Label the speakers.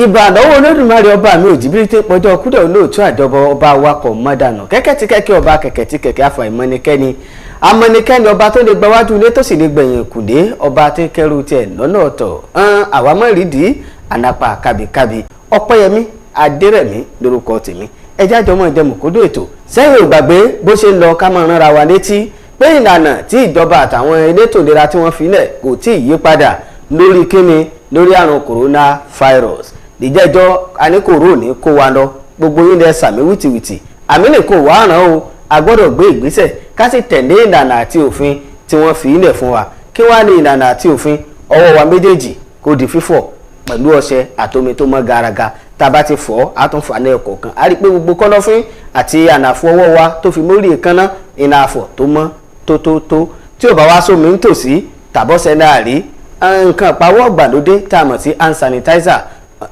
Speaker 1: Ìbà lọ́wọ́ Olódùmarè ọba mi òjìbìrì tí pọjọ́ kúdọ̀ olóòtú àjọbọ ọba awakọ̀ mọ́dànà kẹ́kẹ́ tí kẹ́kẹ́ ọba kẹ̀kẹ́ tí kẹ̀kẹ́ àfàìmọ́nikẹ́ni amọ́nikẹ́ni ọba tó lè gbawájú ilé tó sì lè gbẹ̀yìn kùdé ọba tí ń kẹrù tiẹ̀ lọ́nà ọ̀tọ̀ àwa mọ̀rídìí ànàpà kàbìkàbì. Ọpẹ́yẹmí Adérẹ̀mí lórúkọ tèmi. Ẹjẹ́ àjọmọ́ ìjẹmùkúdù ètò sẹ́yìn ò gbàgbé bó ṣe ń lọ ká máa ránra wa létí pé ìlànà tí ìjọba àtàwọn elétò ìlera tí wọ́n fi lẹ̀ kò tí ì yí padà lórí kíni, lórí àrùn coronavirus. Ìjẹ́jọ́ aníkòrò ní kó wa lọ, gbogbo yín lẹ sàmì wìtìwìtì àmì lè kó wàá ràn o. A gbọ́dọ̀ gbé ìgbésẹ̀ ká sì tẹ̀lé ìlànà àti òfin tí wọ́n fi ilẹ̀ fún wa. Kí wàá ní ìlànà àti òfin? Ọwọ́ wa méjèèjì kó di fífọ̀ pẹ̀lú ọṣẹ àtomi tó mọ́ garaga. Tá a bá ti fọ̀, á tún fà ní ẹ̀kọ̀ọ̀kan. A rí i pé gbogbo kọ́lọ́fín àti ànàfọ̀ ọwọ́ wa tó fi mórí èékánná iná àfọ̀ tó mọ́ tótótó. Tí ò bá wá sómi nítòsí tàbọ̀sẹ̀ náà rí nǹkan ìpawọ́ ìgbàlódé tá a mọ̀ sí hand sanitizer.